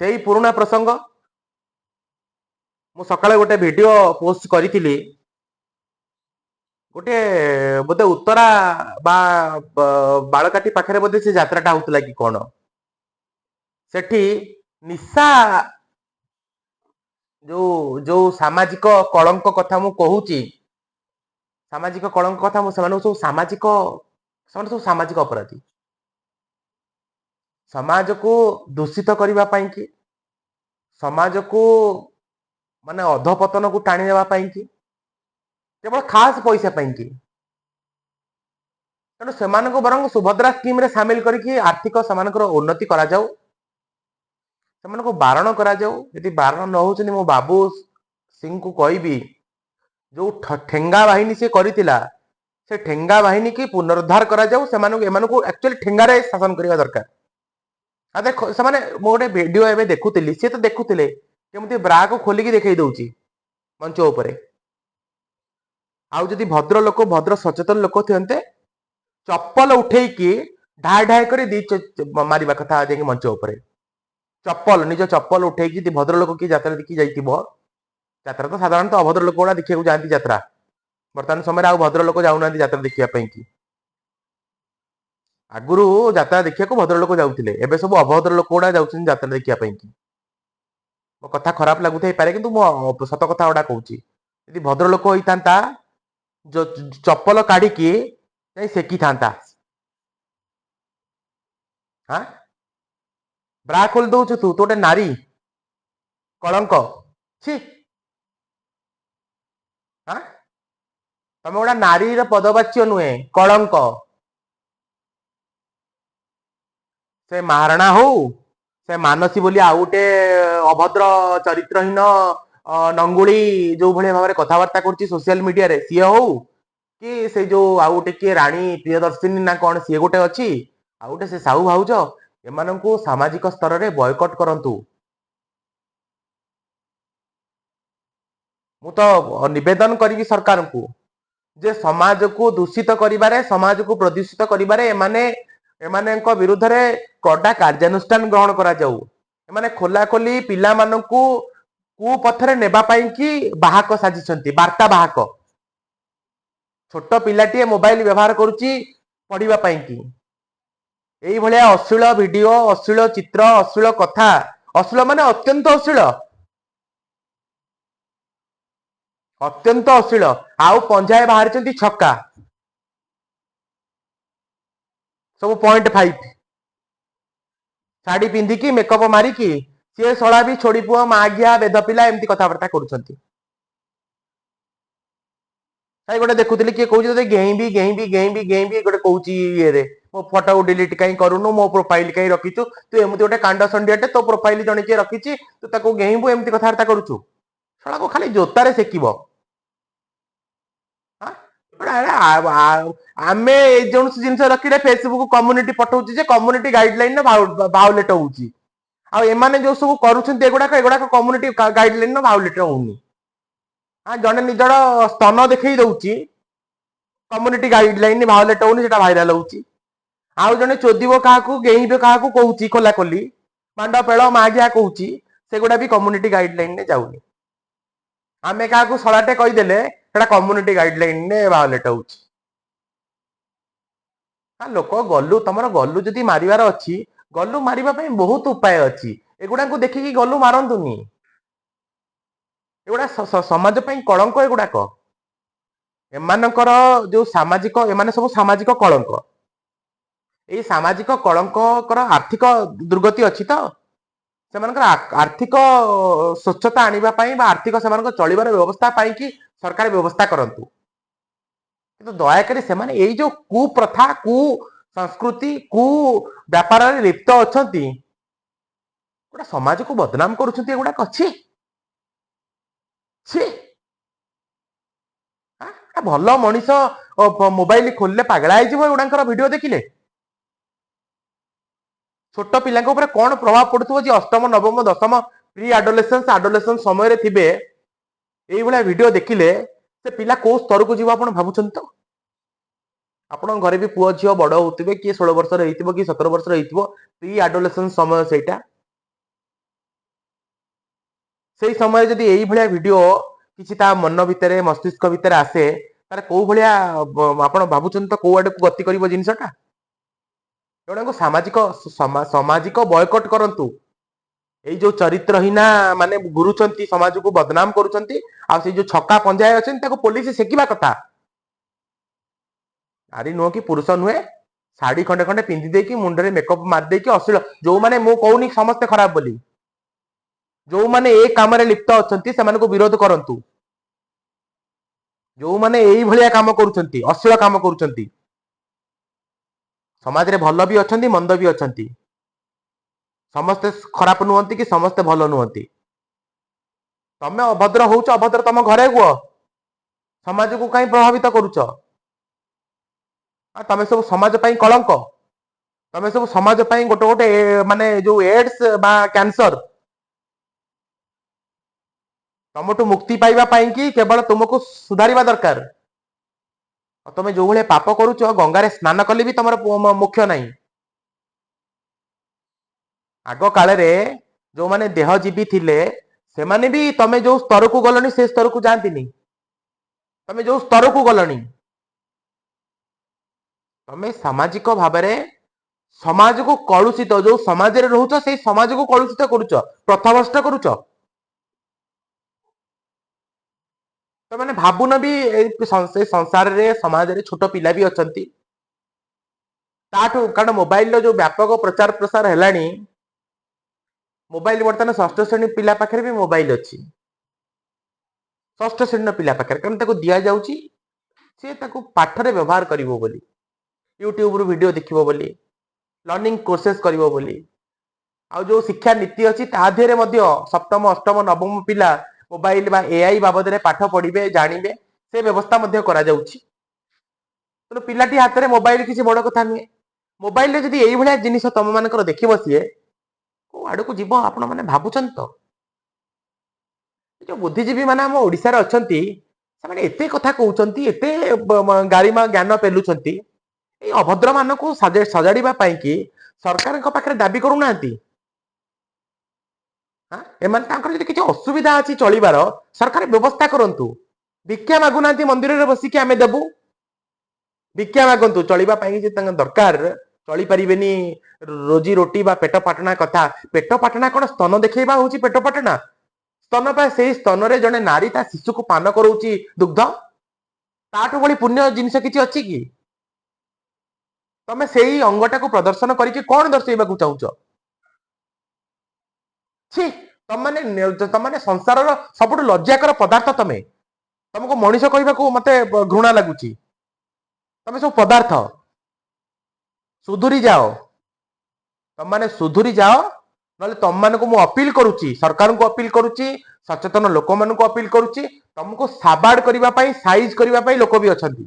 ସେଇ ପୁରୁଣା ପ୍ରସଙ୍ଗ। ମୁଁ ସକାଳେ ଗୋଟେ ଭିଡିଓ ପୋଷ୍ଟ କରିଥିଲି। ଗୋଟେ ବୋଧେ ଉତ୍ତରା ବା ବାଳକାଟି ପାଖରେ ବୋଧେ ସେ ଯାତ୍ରାଟା ହଉଥିଲା କି କଣ, ସେଠି ନିଶା ଯୋଉ ଯୋଉ ସାମାଜିକ କଳଙ୍କ କଥା ମୁଁ କହୁଛି, ସାମାଜିକ କଳଙ୍କ କଥା ମୁଁ, ସେମାନଙ୍କୁ ସବୁ ସାମାଜିକ, ସେମାନେ ସବୁ ସାମାଜିକ ଅପରାଧୀ। ସମାଜକୁ ଦୂଷିତ କରିବା ପାଇଁ କି, ସମାଜକୁ ମାନେ ଅଧପତନକୁ ଟାଣି ନେବା ପାଇଁ କି, କେବଳ ଖାସ ପଇସା ପାଇଁ କି। ତେଣୁ ସେମାନଙ୍କୁ ବରଂ ସୁଭଦ୍ରା ସ୍କିମରେ ସାମିଲ କରିକି ଆର୍ଥିକ ସେମାନଙ୍କର ଉନ୍ନତି କରାଯାଉ, ସେମାନଙ୍କୁ ବାରଣ କରାଯାଉ। ଯଦି ବାରଣ ନ ହଉଛନ୍ତି, ମୁଁ ବାବୁ ସିଂଙ୍କୁ କହିବି, ଯୋଉ ଠେଙ୍ଗା ବାହିନୀ ସେ କରିଥିଲା, ସେ ଠେଙ୍ଗା ବାହିନୀ କି ପୁନରୁଦ୍ଧାର କରାଯାଉ। ସେମାନଙ୍କୁ, ଏମାନଙ୍କୁ ଆକ୍ଚୁଆଲି ଠେଙ୍ଗାରେ ଶାସନ କରିବା ଦରକାର। ଆଉ ଦେଖ, ସେମାନେ, ମୁଁ ଗୋଟେ ଭିଡିଓ ଏବେ ଦେଖୁଥିଲି, ସିଏ ତ ଦେଖୁଥିଲେ କେମିତି ବ୍ରାକୁ ଖୋଲିକି ଦେଖେଇ ଦଉଛି ମଞ୍ଚ ଉପରେ। ଆଉ ଯଦି ଭଦ୍ର ଲୋକ, ଭଦ୍ର ସଚେତନ ଲୋକ ଥିଅନ୍ତେ, ଚପଲ ଉଠେଇକି ଢାଏ ଢାଏ କରି ଦି ମାରିବା କଥା ଯାଇକି ମଞ୍ଚ ଉପରେ। ଚପଲ, ନିଜ ଚପଲ ଉଠେଇକି ଯଦି ଭଦ୍ର ଲୋକ କିଏ ଯାତ୍ରା ଦେଖି ଯାଇଥିବ, ଯାତ୍ରା ତ ସାଧାରଣତଃ ଅଭଦ୍ର ଲୋକ ଗୁଡା ଦେଖିବାକୁ ଯାଆନ୍ତି ଯାତ୍ରା। ବର୍ତ୍ତମାନ ସମୟରେ ଆଉ ଭଦ୍ର ଲୋକ ଯାଉନାହାନ୍ତି ଯାତ୍ରା ଦେଖିବା ପାଇଁ କି। ଆଗରୁ ଯାତ୍ରା ଦେଖିବାକୁ ଭଦ୍ର ଲୋକ ଯାଉଥିଲେ, ଏବେ ସବୁ ଅଭଦ୍ର ଲୋକ ଗୁଡା ଯାଉଛନ୍ତି ଯାତ୍ରା ଦେଖିବା ପାଇଁ କି। ମୋ କଥା ଖରାପ ଲାଗୁଥାଇପାରେ, କିନ୍ତୁ ମୁଁ ସତ କଥା ଗୁଡା କହୁଛି। ଯଦି ଭଦ୍ର ଲୋକ ହେଇଥାନ୍ତା, ଚପଲ କାଢିକି ଯାଇ ସେକିଥାନ୍ତା। ହଁ, ବ୍ରା ଖୋଲି ଦଉଛୁ ତୁ, ତୁ ଗୋଟେ ନାରୀ, କଳଙ୍କ, ଛି। ହଁ, ତମେ ଗୋଟେ ନାରୀର ପଦବାଚ୍ୟ ନୁହେଁ, କଳଙ୍କ। ସେ ମହାରଣା ହଉ, ସେ ମାନସୀ ବୋଲି ଆଉ ଗୋଟେ ଅଭଦ୍ର ଚରିତ୍ରହୀନ ନଙ୍ଗୁଳି ଯୋଉ ଭଳିଆ ଭାବରେ କଥାବାର୍ତ୍ତା କରୁଛି ସୋସିଆଲ ମିଡିଆରେ, ସିଏ ହଉ କି ସେ ଯୋଉ ଆଉ ଗୋଟେ କିଏ ରାଣୀ ପ୍ରିୟଦର୍ଶିନୀ ନା କଣ, ସିଏ ଗୋଟେ ଅଛି, ଆଉ ଗୋଟେ ସେ ସାହୁ ଭାଉଜ, ଏମାନଙ୍କୁ ସାମାଜିକ ସ୍ତରରେ ବୟକଟ କରନ୍ତୁ। ମୁଁ ତ ନିବେଦନ କରିବି ସରକାରଙ୍କୁ ଯେ ସମାଜକୁ ଦୂଷିତ କରିବାରେ, ସମାଜକୁ ପ୍ରଦୂଷିତ କରିବାରେ ଏମାନେ, ଏମାନଙ୍କ ବିରୁଦ୍ଧରେ କଡା କାର୍ଯ୍ୟାନୁଷ୍ଠାନ ଗ୍ରହଣ କରାଯାଉ। ଏମାନେ ଖୋଲାଖୋଲି ପିଲାମାନଙ୍କୁ କୁପଥରେ ନେବା ପାଇଁ କି ବାହକ ସାଜିଛନ୍ତି, ବାର୍ତ୍ତା ବାହକ। ଛୋଟ ପିଲାଟିଏ ମୋବାଇଲ ବ୍ୟବହାର କରୁଛି ପଢିବା ପାଇଁ କି, ଏଇଭଳିଆ ଅଶ୍ଳୀଳ ଭିଡିଓ, ଅଶ୍ଳୀଳ ଚିତ୍ର, ଅଶ୍ଳୀଳ କଥା, ଅଶ୍ଳୀଳ ମାନେ ଅତ୍ୟନ୍ତ ଅଶ୍ଳୀଳ, ଅତ୍ୟନ୍ତ ଅଶ୍ଳୀଳ। ଆଉ ପଞ୍ଝାଏ ବାହାରିଛନ୍ତି ଛକା, ସବୁ 0.5 ଶାଢୀ ପିନ୍ଧିକି ମେକଅପ ମାରିକି, ସିଏ ଶଳା ବି ଛୋଡି ପୁଅ, ମାଗିଆ, ବେଦ ପିଲା, ଏମିତି କଥାବାର୍ତ୍ତା କରୁଛନ୍ତି। ଭାଇ, ଗୋଟେ ଦେଖୁଥିଲି, କିଏ କହୁଛି ତତେ ଗେଇଁବି ଗେଇଁବି ଗେଇଁବି ଗେଇଁବି, ଗୋଟେ କହୁଛି ଇଏରେ, ମୋ ଫଟୋ ଡିଲିଟ କାହିଁ କରୁନୁ, ମୋ ପ୍ରୋଫାଇଲ କାହିଁ ରଖିଛୁ ତୁ, ଏମିତି ଗୋଟେ କାଣ୍ଡ ସଣ୍ଡିଆଟେ, ତୋ ପ୍ରୋଫାଇଲ ଜଣେ କିଏ ରଖିଛି, ତୁ ତାକୁ ଗେଇଁବୁ, ଏମିତି କଥାବାର୍ତ୍ତା କରୁଛୁ। ଶଳାକୁ ଖାଲି ଜୋତାରେ ସେକିବ। ଆମେ ଯେକୌଣସି ଜିନିଷ ରଖିଲେ ଫେସବୁକ୍ କମ୍ୟୁନିଟି ପଠଉଛି ଯେ କମ୍ୟୁନିଟି ଗାଇଡଲାଇନ ଭାଓଲେଟ ହଉଛି। ଆଉ ଏମାନେ ଯୋଉ ସବୁ କରୁଛନ୍ତି ଏଗୁଡାକ, ଏଗୁଡାକ କମ୍ୟୁନିଟି ଗାଇଡଲାଇନ ଭାଓଲେଟ ହଉନି। ହଁ, ଜଣେ ନିଜର ସ୍ତନ ଦେଖେଇ ଦଉଛି, କମ୍ୟୁନିଟି ଗାଇଡଲାଇନ ଭାଓଲେଟ ହଉନି, ସେଟା ଭାଇରାଲ ହଉଛି। ଆଉ ଜଣେ ଚୋଦିବ କାହାକୁ, ଗେଇଁବେ କାହାକୁ କହୁଛି, ଖୋଲା ଖୋଲି ମାଣ୍ଡ ପେଳ ମାଗିଆ କହୁଛି, ସେଗୁଡା ବି କମ୍ୟୁନିଟି ଗାଇଡଲାଇନରେ ଯାଉନି। ଆମେ କାହାକୁ ଶଳାଟେ କହିଦେଲେ ସେଟା କମ୍ୟୁନିଟି ଗାଇଡଲାଇନରେ ଭାଓଲେଟ ହଉଛି। ଲୋକ ଗଲୁ, ତମର ଗଲୁ ଯଦି ମାରିବାର ଅଛି, ଗଲୁ ମାରିବା ପାଇଁ ବହୁତ ଉପାୟ ଅଛି। ଏଗୁଡାକୁ ଦେଖିକି ଗଲୁ ମାରନ୍ତୁନି। ଏଗୁଡା ସମାଜ ପାଇଁ କଳଙ୍କ। ଏଗୁଡାକ ଏମାନଙ୍କର ଯୋଉ ସାମାଜିକ, ଏମାନେ ସବୁ ସାମାଜିକ କଳଙ୍କ। ଏଇ ସାମାଜିକ କଳଙ୍କର ଆର୍ଥିକ ଦୁର୍ଗତି ଅଛି ତ, ସେମାନଙ୍କର ଆର୍ଥିକ ସ୍ୱଚ୍ଛତା ଆଣିବା ପାଇଁ ବା ଆର୍ଥିକ ସେମାନଙ୍କ ଚଳିବାର ବ୍ୟବସ୍ଥା ପାଇଁ କି ସରକାର ବ୍ୟବସ୍ଥା କରନ୍ତୁ। କିନ୍ତୁ ଦୟାକରି ସେମାନେ ଏଇ ଯୋଉ କୁପ୍ରଥା, କୁ ସଂସ୍କୃତି, କୁ ବ୍ୟାପାରରେ ଲିପ୍ତ ଅଛନ୍ତି, ଗୋଟେ ସମାଜକୁ ବଦନାମ କରୁଛନ୍ତି ଏଗୁଡାକ। ଅଛି ଛି। ଭଲ ମଣିଷ ମୋବାଇଲ ଖୋଲିଲେ ପାଗଳା ହେଇଯିବ ଏଗୁଡାଙ୍କର ଭିଡିଓ ଦେଖିଲେ। ଛୋଟ ପିଲାଙ୍କ ଉପରେ କଣ ପ୍ରଭାବ ପଡୁଥିବ, ଯେ ଅଷ୍ଟମ, ନବମ, ଦଶମ, ପ୍ରି ଆଡୋଲେସେନ୍ସ, ଆଡୋଲେସେନ୍ସ ସମୟରେ ଥିବେ, ଏଇଭଳିଆ ଭିଡିଓ ଦେଖିଲେ ସେ ପିଲା କୋଉ ସ୍ତରକୁ ଯିବ ଆପଣ ଭାବୁଛନ୍ତି ତ? ଆପଣଙ୍କ ଘରେ ବି ପୁଅ ଝିଅ ବଡ ହଉଥିବେ, କିଏ 16 ବର୍ଷର ହେଇଥିବ, କିଏ 17 ବର୍ଷର ହେଇଥିବ, ପ୍ରି ଆଡୋଲେସେନ୍ସ ସମୟ ସେଇଟା। ସେଇ ସମୟରେ ଯଦି ଏଇଭଳିଆ ଭିଡିଓ କିଛି ତା ମନ ଭିତରେ, ମସ୍ତିଷ୍କ ଭିତରେ ଆସେ, ତାର କୋଉ ଭଳିଆ ଆପଣ ଭାବୁଛନ୍ତି ତ, କୋଉ ଆଡକୁ ଗତି କରିବ ଜିନିଷଟା? ଜଣଙ୍କୁ ସାମାଜିକ ବୟକଟ କରନ୍ତୁ। ଏଇ ଯୋଉ ଚରିତ୍ରହୀନା ମାନେ ଘୁରୁଛନ୍ତି, ସମାଜକୁ ବଦନାମ କରୁଛନ୍ତି, ଆଉ ସେଇ ଯୋଉ ଛକା ପଞ୍ଜାଏ ଅଛନ୍ତି, ତାକୁ ପୋଲିସ ସେକିବା କଥା। ନାରୀ ନୁହଁ କି ପୁରୁଷ ନୁହେଁ, ଶାଢୀ ଖଣ୍ଡେ ଖଣ୍ଡେ ପିନ୍ଧି ଦେଇକି, ମୁଣ୍ଡରେ ମେକଅପ୍ ମାରି ଦେଇକି ଅଶ୍ଳୀଳ ଯୋଉମାନେ, ମୁଁ କହୁନି ସମସ୍ତେ ଖରାପ ବୋଲି, ଯୋଉମାନେ ଏ କାମରେ ଲିପ୍ତ ଅଛନ୍ତି ସେମାନଙ୍କୁ ବିରୋଧ କରନ୍ତୁ। ଯୋଉମାନେ ଏଇଭଳିଆ କାମ କରୁଛନ୍ତି, ଅଶ୍ଳୀଳ କାମ କରୁଛନ୍ତି। ସମାଜରେ ଭଲ ବି ଅଛନ୍ତି, ମନ୍ଦ ବି ଅଛନ୍ତି। ସମସ୍ତେ ଖରାପ ନୁହନ୍ତି କି ସମସ୍ତେ ଭଲ ନୁହନ୍ତି। ତମେ ଅଭଦ୍ର ହଉଛ, ଅଭଦ୍ର ତମ ଘରେ ହୁଅ, ସମାଜକୁ କାହିଁ ପ୍ରଭାବିତ କରୁଛ? ଆଉ ତମେ ସବୁ ସମାଜ ପାଇଁ କଳଙ୍କ। ତମେ ସବୁ ସମାଜ ପାଇଁ ଗୋଟେ ଗୋଟେ ମାନେ ଯୋଉ ଏଡସ୍ ବା କ୍ୟାନ୍ସର। ତମଠୁ ମୁକ୍ତି ପାଇବା ପାଇଁ କି କେବଳ ତୁମକୁ ସୁଧାରିବା ଦରକାର। ଆଉ ତମେ ଯୋଉ ଭଳିଆ ପାପ କରୁଛ, ଗଙ୍ଗାରେ ସ୍ନାନ କଲେ ବି ତମର ମୋକ୍ଷ ନାହିଁ। ଆଗ କାଳରେ ଯୋଉମାନେ ଦେହଜୀବୀ ଥିଲେ, ସେମାନେ ବି ତମେ ଯୋଉ ସ୍ତରକୁ ଗଲଣି ସେ ସ୍ତରକୁ ଯାଆନ୍ତିନି। ତମେ ଯୋଉ ସ୍ତରକୁ ଗଲଣି, ତମେ ସାମାଜିକ ଭାବରେ ସମାଜକୁ କଳୁଷିତ, ଯୋଉ ସମାଜରେ ରହୁଛ ସେଇ ସମାଜକୁ କଳୁଷିତ କରୁଛ, ପ୍ରଥାଭ୍ରଷ୍ଟ କରୁଛ। ତମେ ଭାବୁନ ବି ଏଇ ସେ ସଂସାରରେ, ସମାଜରେ ଛୋଟ ପିଲା ବି ଅଛନ୍ତି। ତାଠୁ କାରଣ ମୋବାଇଲର ଯୋଉ ବ୍ୟାପକ ପ୍ରଚାର ପ୍ରସାର ହେଲାଣି, ମୋବାଇଲ ବର୍ତ୍ତମାନ ଷଷ୍ଠ ଶ୍ରେଣୀ ପିଲା ପାଖରେ ବି ମୋବାଇଲ ଅଛି, ଷଷ୍ଠ ଶ୍ରେଣୀର ପିଲା ପାଖରେ। କାରଣ ତାକୁ ଦିଆଯାଉଛି, ସେ ତାକୁ ପାଠରେ ବ୍ୟବହାର କରିବ ବୋଲି, ୟୁଟ୍ୟୁବରୁ ଭିଡିଓ ଦେଖିବ ବୋଲି, ଲର୍ଣ୍ଣିଂ କୋର୍ସେସ୍ କରିବ ବୋଲି। ଆଉ ଯୋଉ ଶିକ୍ଷା ନୀତି ଅଛି, ତା ଦେହରେ ମଧ୍ୟ ସପ୍ତମ, ଅଷ୍ଟମ, ନବମ ପିଲା ମୋବାଇଲ ବା ଏଆଇ ବାବଦରେ ପାଠ ପଢିବେ, ଜାଣିବେ, ସେ ବ୍ୟବସ୍ଥା ମଧ୍ୟ କରାଯାଉଛି। ତେଣୁ ପିଲାଟି ହାତରେ ମୋବାଇଲ କିଛି ବଡ କଥା ନୁହେଁ। ମୋବାଇଲରେ ଯଦି ଏଇଭଳିଆ ଜିନିଷ ତମ ମାନଙ୍କର ଦେଖିବ, ସିଏ କୋଉ ଆଡକୁ ଯିବ ଆପଣ ମାନେ ଭାବୁଛନ୍ତି ତ? ଏ ଯୋଉ ବୁଦ୍ଧିଜୀବୀ ମାନେ ଆମ ଓଡିଶାରେ ଅଛନ୍ତି, ସେମାନେ ଏତେ କଥା କହୁଛନ୍ତି, ଏତେ ଗାରିମା ଜ୍ଞାନ ପେଲୁଛନ୍ତି, ଏଇ ଅଭଦ୍ର ମାନଙ୍କୁ ସଜାଡିବା ପାଇଁ କି ସରକାରଙ୍କ ପାଖରେ ଦାବି କରୁନାହାନ୍ତି? ଏମାନେ ତାଙ୍କର ଯଦି କିଛି ଅସୁବିଧା ଅଛି ଚଳିବାର, ସରକାର ବ୍ୟବସ୍ଥା କରନ୍ତୁ। ଭିକ୍ଷା ମାଗୁନାହାନ୍ତି ମନ୍ଦିରରେ ବସିକି, ଆମେ ଦେବୁ। ଭିକ୍ଷା ମାଗନ୍ତୁ ଚଳିବା ପାଇଁ ଯେ ତାଙ୍କ ଦରକାର, ଚଳିପାରିବେନି, ରୋଜି ରୋଟି ବା ପେଟ ପାଟଣା କଥା। ପେଟ ପାଟଣା କଣ ସ୍ତନ ଦେଖେଇବା ହଉଛି ପେଟ ପାଟଣା? ସ୍ତନ ପା, ସେଇ ସ୍ତନରେ ଜଣେ ନାରୀ ତା ଶିଶୁକୁ ପାନ କରଉଛି ଦୁଗ୍ଧ। ତାଠୁ ଭଳି ପୁଣ୍ୟ ଜିନିଷ କିଛି ଅଛି କି? ତମେ ସେଇ ଅଙ୍ଗଟାକୁ ପ୍ରଦର୍ଶନ କରିକି କଣ ଦର୍ଶେଇବାକୁ ଚାହୁଁଛ? ଛି, ତମମାନେ ତମମାନେ ସଂସାରର ସବୁଠୁ ଲଜ୍ଜାକର ପଦାର୍ଥ ତମେ। ତମକୁ ମଣିଷ କହିବାକୁ ମତେ ଘୃଣା ଲାଗୁଛି। ତମେ ସବୁ ପଦାର୍ଥ। ସୁଧୁରି ଯାଅ, ତମମାନେ ସୁଧୁରି ଯାଅ, ନହେଲେ ତମମାନଙ୍କୁ ମୁଁ ଅପିଲ କରୁଛି, ସରକାରଙ୍କୁ ଅପିଲ କରୁଛି, ସଚେତନ ଲୋକମାନଙ୍କୁ ଅପିଲ କରୁଛି, ତମକୁ ସାବାଡ କରିବା ପାଇଁ, ସାଇଜ କରିବା ପାଇଁ ଲୋକ ବି ଅଛନ୍ତି।